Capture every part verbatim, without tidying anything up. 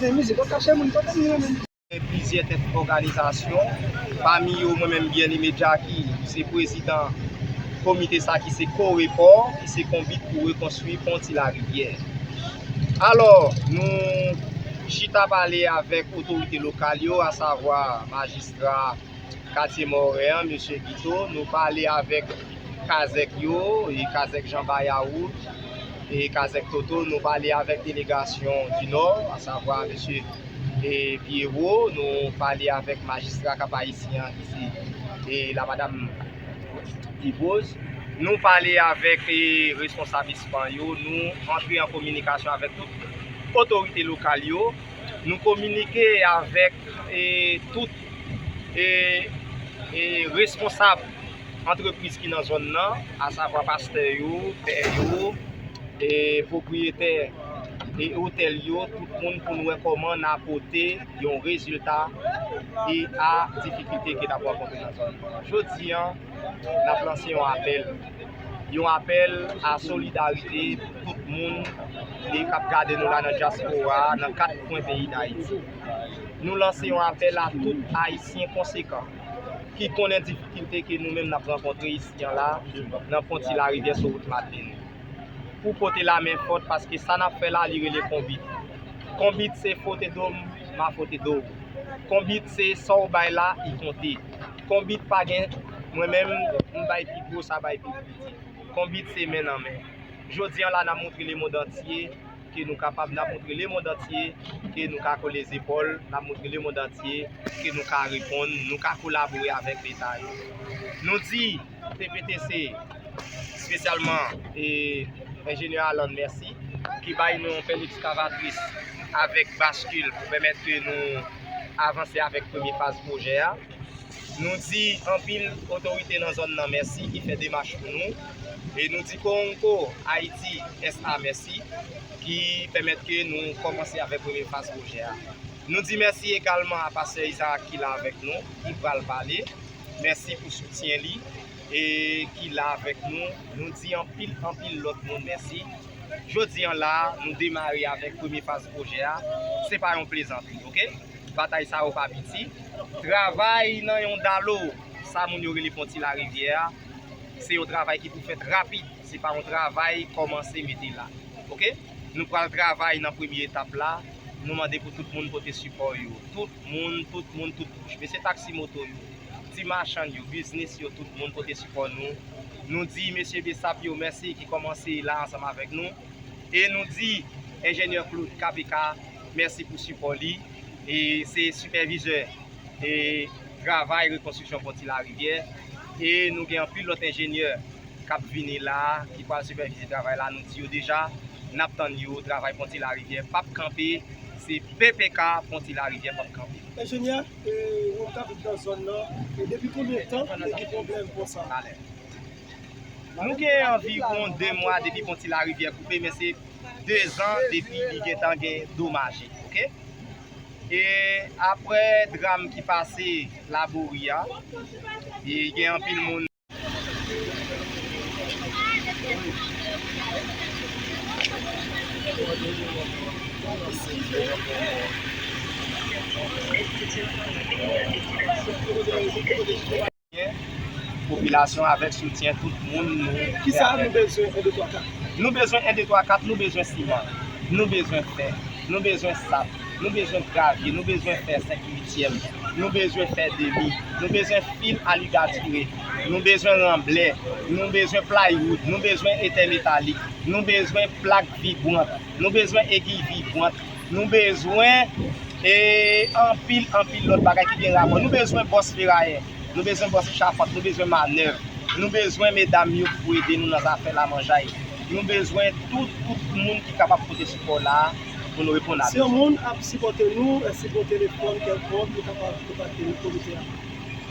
Men mizik, w ap kache moun, kote nou ye menm? Plizyè tèt òganizasyon, pami yo mwen menm Bien-Aimé Jacky, ki se prezidan komite sa ki se Korepò, ki se Konbit pou Rekonstwi Pon Ti Larivyè. Alò, nou chita pale avèk otorite lokal yo, asavwa majistra Katye Mòren an, mesye Guito, nou pale avèk kazèk yo, e kazèk Jan Bayawout, e kazèk Toto, nou pale avèk delegasyon di Nò, asavwa mesye, e Pierrot, nou pale avèk majistra Kap Ayisyen an ki se, e la madam Divoz, nou pale avèk, e responsab Espan yo, nou antre an kominikasyon avèk tout otorite lokal yo, nou kominike avèk, e tout, e, e responsab antrepriz ki nan zòn nan, asavwa pastè yo, pè yo, e pwopriyetè e otèl yo, tout moun pou n wè kòman n a pote yon rezilta e a difikilte ke n ap rankontre nan zòn nan. Jodi a, n ap lanse yon apèl. Yon apèl a solidarite pou tout moun e k ap gade nou la nan dyaspora a, nan kat kwen peyi Dayiti. Nou lanse yon apèl a tout Ayisyen konsekan ki konnen difikilte ke nou menm n ap rankontre isi a la, nan Pon Ti Larivyè sou wout Madlin. Pou pote lamen fòt, paske sa n ap fè la, li rele konbit. Konbit se fwote do m, m a fwote do w. Konbit se sa w bay la, li konte. Konbit pa gen, mwen menm, m bay pi gwo, sa bay pi piti. Konbit se men nan men. Jodi a la, n ap montre lemonn antye ke nou kapab, n ap montre lemonn antye ke nou ka kole zepòl, n ap montre lemonn antye ke nou ka reponn, nou ka kolabore avèk Leta yo. Nou di T P T C, espesyalman, e, enjenyè Alan, mèsi, ki bay nou yon pèl ekskavatris avèk baskil pou pèmèt ke nou avanse avèk premye faz pwojè a. Nou di anpil otorite nan zòn nan mèsi ki fè demach pou nou. E nou di Cohonco Haiti S A mèsi ki pèmèt ke nou kòmanse avèk premye faz pwojè a. Nou di mèsi egalman a pastè Isaac ki la avèk nou, ki pral pale. Mèsi pou soutyen li e ki la avèk nou. Nou di anpil, anpil lòt moun mèsi. Jodi a la, nou demare avèk premye faz pwojè a. Se pa yon plezantri, oke? Batay sa yo pa piti. Travay nan yon dalo, sa moun yo rele Pon Ti Larivyè a, se yon travay ki pou fèt rapid. Se pa yon travay kòmanse mete la. Oke? Nou pral travay nan premye etap la. Nou mande pou tout moun pote sipò yo. Tout moun, tout moun, tout kouch. Mesye taksi moto yo, ti machann yo, biznis yo, tout moun pote sipò nou. Nou di mesye Besap yo mèsi ki kòmanse la ansanm avèk nou. E nou di enjenyè Claude K P K mèsi pou sipò li. E se sipèvizè e travay rekonstriksyon Pon Ti Larivyè. E nou gen anpil lòt enjenyè k ap vini la a, ki pral sipèvize travay la. Nou di yo deja, n ap tann yo, travay Pon Ti Larivyè p ap kanpe, se P P K, Pon Ti Larivyè p ap kanpe. Enjenyè, e, moun k abite nan zòn nan, e depi konbyen tan li gen pwoblèm konsa? Talè. Nou gen anviwon de mwa depi Pon Ti Larivyè koupe, men se de zan depi li gentan gen domaje, oke? E apre dram ki pase Labori a, e gen anpil moun popilasyon avèk soutyen tout moun nou. Kisa nou bezwen en, de, twa, kat? Nou bezwen en, de, twa, kat, nou bezwen siman, nou bezwen fè, nou bezwen sab, nou bezwen gravye, nou bezwen fè senk ityèm, nou bezwen fè demi, nou bezwen fil aligatire, nou bezwen ranblè, nou bezwen plywood, nou bezwen etè metalik, nou bezwen plak vibwant, nou bezwen egiy vibwant, nou bezwen, e, anpil, anpil lòt bagay ki gen rapò. Nou bezwen bòs ferayè, nou bezwen bòs chapant, nou bezwen manèv, nou bezwen medam yo pou ede nou nan zafè lamanjay. Nou bezwen tout, tout moun ki kapab pote sipò la a pou nou reponn a bezwen. Si yon moun ap sipòte nou, èske gen yon telefòn kèlkonk, nou kapab kontakte nou, komite a?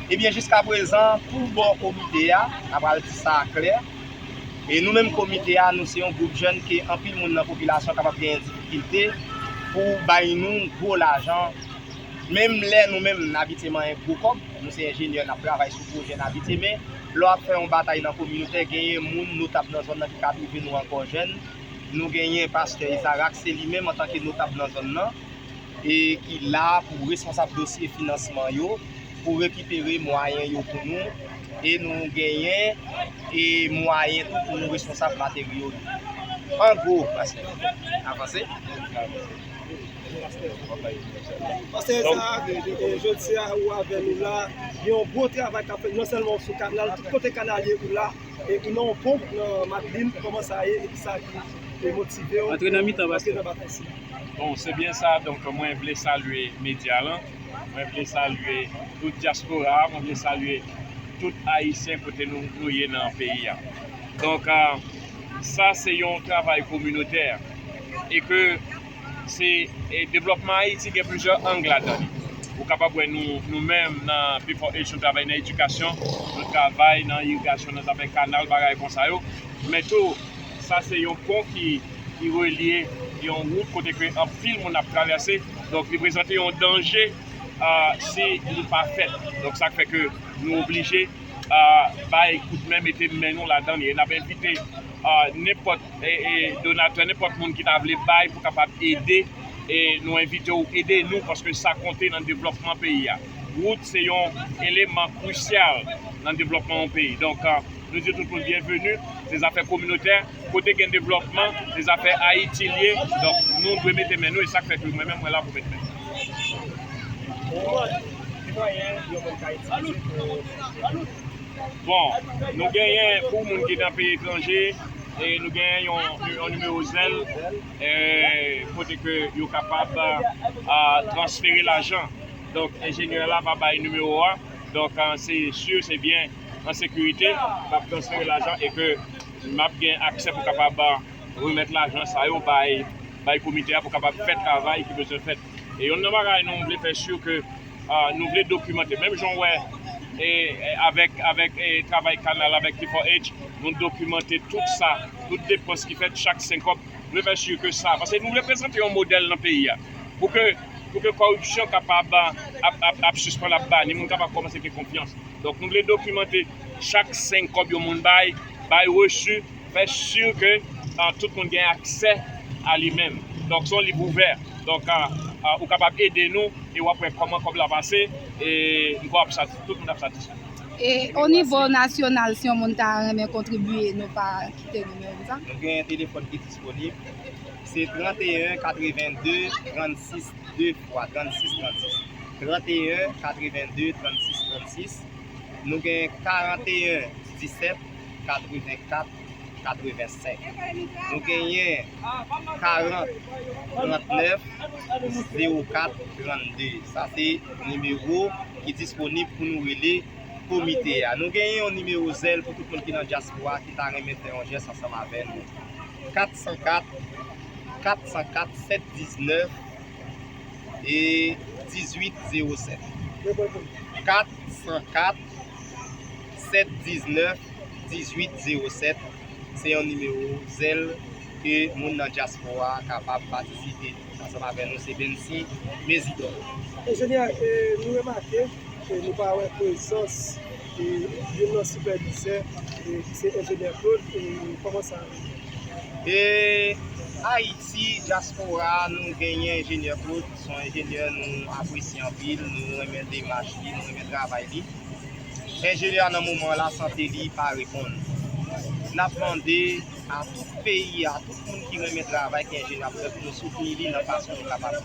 Ebyen, jiskaprezan, pou bò komite a, n a pral di sa klè, e nou menm komite a, nou se yon gwoup jèn ke anpil moun nan popilasyon kapab genyen difikilte pou bay nou gwo lajan Menm lè nou menm n abitye manyen gwo kòb, nou se enjenyè, n ap travay sou pwojè, n abitye, men lè w ap fè yon batay nan kominote, genyen moun notab nan zòn nan ki ka twouve nou ankò jèn. Nou genyen pastè Isaac, se li menm antanke notab nan zòn nan, e ki la pou responsab dosye finansman yo, pou rekipere mwayen yo pou nou, e nou genyen e mwayen tou pou nou responsab materyo yo. An gwo, pastè, avanse. Pastè Isaac, e, jodi a ou avè nou la, gen yon gwo travay k ap fèt, non sèlman sou kanal, tout kote kanal ye ou la, e ou nan yon ponp nan Madlin, kòman sa ye, e kisa ki, e, motive w antre nan mitan, antre nan batay sila? Bon, se byen sa, donk mwen vle salye medya lan, mwen vle salye tout dyaspora a, mwen vle salye tout Ayisyen kote nou, nou ye nan peyi a. Donk, a, sa se yon travay kominotè e ke se, e, devlòpman Ayiti gen plizyè ang ladan li. Ou kapab wè nou, nou menm nan P four H, nou travay nan edikasyon, nou travay nan irigasyon, nan zafè kanal, bagay konsa yo. Men tou, sa se yon pon ki, ki relye yon wout kote ke anpil moun ap travèse. Donk, li prezante yon danje, a, si li pa fèt. Donk, sa k fè ke nou oblije, a, bay kout men, mete men nou ladan li. E n ap envite, a, nenpòt, e, e, donatè, nenpòt moun ki ta vle bay pou kapab ede, e nou envite w ede nou, paske sa konte nan devlòpman peyi a. Wout se yon eleman krisyal nan devlòpman yon peyi. Donk, a, nou di tout moun byenveni. Se zafè kominotè, kote gen devlòpman, se zafè Ayiti l ye. Donk, nou dwe mete men nou, e sa k fè ke mwen menm, mwen la pou mete men. Bon, nou genyen pou moun ki nan peyi etranje, e nou genyen yon, yon nimewo Zelle, e kote ke yo kapab, a, transfere lajan. Donk, enjenyè la va bay nimewo a. Donk, a, se si, se byen an sekirite, m ap transfere lajan e ke m ap gen aksè pou kapab, a, remèt lajan sa yo bay, bay komite a pou kapab fè travay ki bezwen fèt. E yonn nan bagay nou vle fè si ke, a, nou vle dokimante, menm jan w wè, e, e, avèk, avèk, e, travay kanal, avèk P four H, nou dokimante tout sa, tout depans ki fèt chak senkòb. Nou vle fè si ke sa, paske nou vle prezante yon modèl nan peyi a. Pou ke, pou ke kòripsyon kapab ap, ap, ap sispann ap bani, moun kapab kòmanse gen konfyans. Donk, nou vle dokimante chak senkòb yon moun bay, bay resi, fè si ke, a, tout moun gen aksè a li menm. Donk, se yon liv ouvè. Donk, a, a, ou kapab ede nou e w ap wè kòman kòb la pase, e m kwè w ap sati-, tout moun ap satisfè. E o nivo nasyonal, si yon moun ta renmen kontribye, nou pa kite nimewo sa? Nou gen telefòn ki disponib. Se trannteyen katrevenndi trannsis de fwa trannsis trannsis. Trannteyen katrevenndi trannsis trannsis. Nou gen karanteyen disèt katrevenkat katrevensenk. Nou genyen karant trannèf zewo kat trannde. Sa se nimewo ki disponib pou nou rele komite a. Nou genyen yon nimewo Zelle pou tout moun ki nan dyaspora ki ta renmen fè yon jès ansanm avè nou. Kat san kat, kat san kat, sèt diznèf e dizuit zewo sèt. Kat san kat, sèt diznèf, dizuit zewo sèt. Se yon nimewo Zelle ke moun nan dyaspora a kapab patisipe ansanm avè nou. Se Bensi Mezidor. Enjenyè, e, nou remake, e, nou pa wè prezans, e, youn nan sipèvizè, e, ki se enjenyè Claude, e, kòman sa? E, Ayiti, dyaspora, nou genyen enjenyè Claude, se yon enjenyè nou apresye anpil, nou renmen demach li, nou renmen travay li. Enjenyè a nan moman la, sante li pa reponn. N ap mande a tout peyi a, tout moun ki renmen travay ke enjenyè ap fè, pou nou soutni li nan fason nou kapab.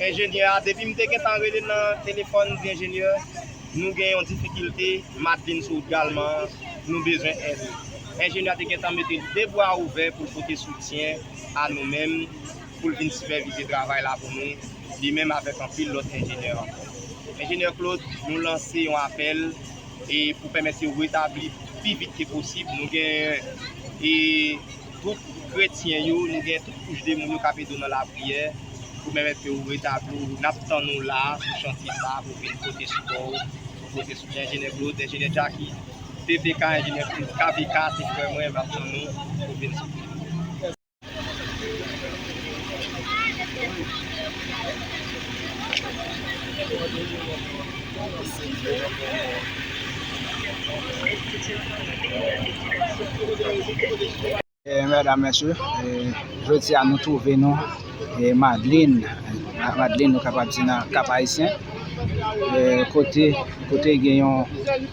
Enjenyè a, depi m te gentan rele nan telefòn, m di enjenyè, nou gen yon difikilte, Madlin sou wout Galman an, nou bezwen èd ou. Enjenyè a te gentan mete de bra ouvè pou l pote soutyen a nou menm, pou l vin sipèvize travay la pou nou, li menm avèk anpil lòt enjenyè ankò. Enjenyè Claude, nou lanse yon apèl e pou pèmèt yo retabli pi vit ke posib. Nou gen, e, gwoup kretyen yo, nou gen tout kouch de moun yo k ap ede w nan lapriyè pou pèmèt ke w retabli w. N ap tann ou la sou chantye sa a pou vin pote sipò w, pou pote soutyen enjenyè Claude, enjenyè Jacky, P P K, enjenyè Claude, K V K, se frè mwen, m ap tann ou pou vin soutyen. E, medam, mesye, e, jodi a nou twouve nou, e, Madlin, e, Madlin, nou kapab di nan Kap Ayisyen, e, kote, kote gen yon,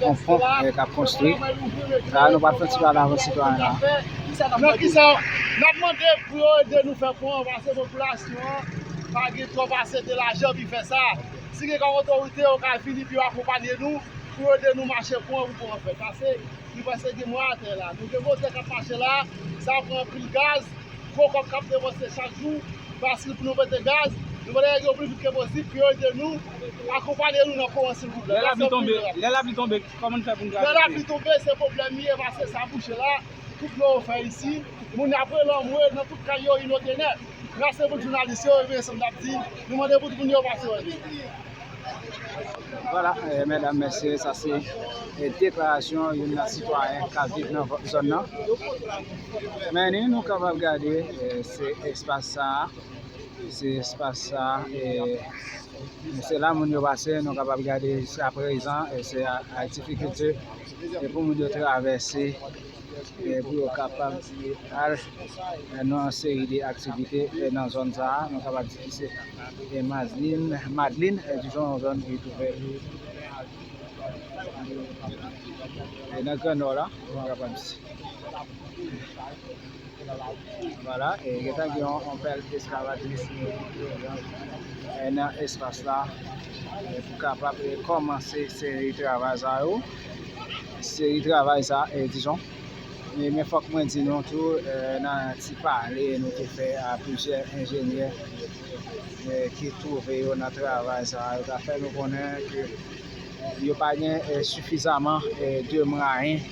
yon pon, e, k ap konstwi. La, nou pral fè ti pale avèk sitwayen la. Nan kisa n ap mande pou yo ede nou fè pon an, paske popilasyon an pa gen twòp ase de lajan pou fè sa. Si gen kòm otorite, yo ka vini pou yo akonpanye nou, pou yo ede nou mache pon an, pou pon an fèt. Paske li prèske gen mwa atè la. Nou gen motè k ap mache la, sa pran anpil gaz, gwo kòb k ap depanse chak jou, paske pou nou mete gaz, nou mande yo vin vit ke posib, pou yo ede nou, akonpanye nou nan pon an, silvouplè. Lè lapli tonbe, lè lapli tonbe, kòman n fè pou n travèse? Lè lapli tonbe, se pwoblèm li ye, paske sa bouche la, tout dlo yo fè isi, moun y ap rele anmwe nan tout kay yo, inote nèt. Mèsi pou jounalis yo, e byen, sa m t ap di, nou mande pou tout moun yo pase wè nou. Vwala, e, medam, mesye, sa se, e, deklarasyon youn nan sitwayen k ap viv nan zòn nan. Men ni nou kapab gade, e, se espas sa a, se espas sa a, e, se la moun yo pase, nou kapab gade jiskaprezan, e, se a, a difikilte, e, pou moun yo travèse, e, pou yo kapab al, e, nan yon seri de aktivite, e, nan zòn sa a, nou kapab di ki se, e, Madlin, Madlin, e, dijon yon zòn ki twouve, e, nan Gran Nò la, nou kapab di. Vwala, e gentan gen yon, yon pèl eskavatris, e, nan espas la, e, pou kapab, e, kòmanse seri travay sa yo. Seri travay sa, e, dijon. E, men fòk mwen di nou tou, e, nan ti pale nou te fè a plizyè enjenyè, e, ki twouve yo nan travay sa, yo ta fè nou konnen ke yo pa gen, e, sifizaman, e, de mwayen,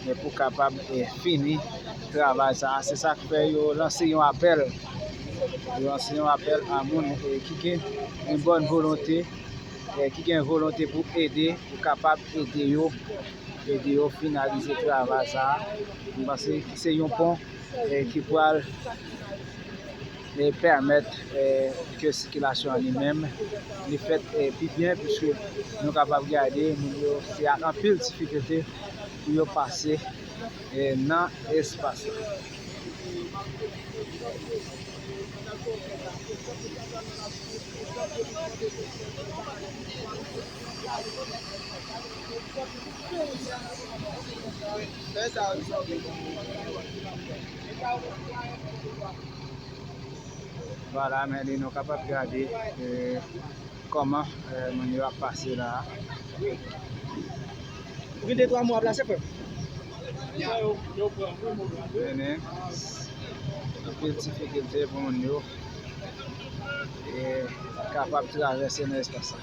e, pou kapab, e, fini travay sa a. Se sa k fè yo lanse yon apèl. Yo lanse yon apèl a moun, e, ki gen yon bòn volonte, e, ki gen volonte pou ede, pou kapab ede yo, ede yo finalize travay sa a. M panse se yon pon, e, ki pral e pèmèt, e, ke sikilasyon an li menm li fèt, e, pi byen, piske nou kapab gade moun yo se ak anpil difikilte pou yo pase, e, nan espas la. Vwala, men li nou kapab gade, e, kòman, e, moun yo ap pase la a. Ou gen de twa mo ap lase, frè m? Vini. Anpil difikilte pou moun yo, e, kapab travèse nan espas sa.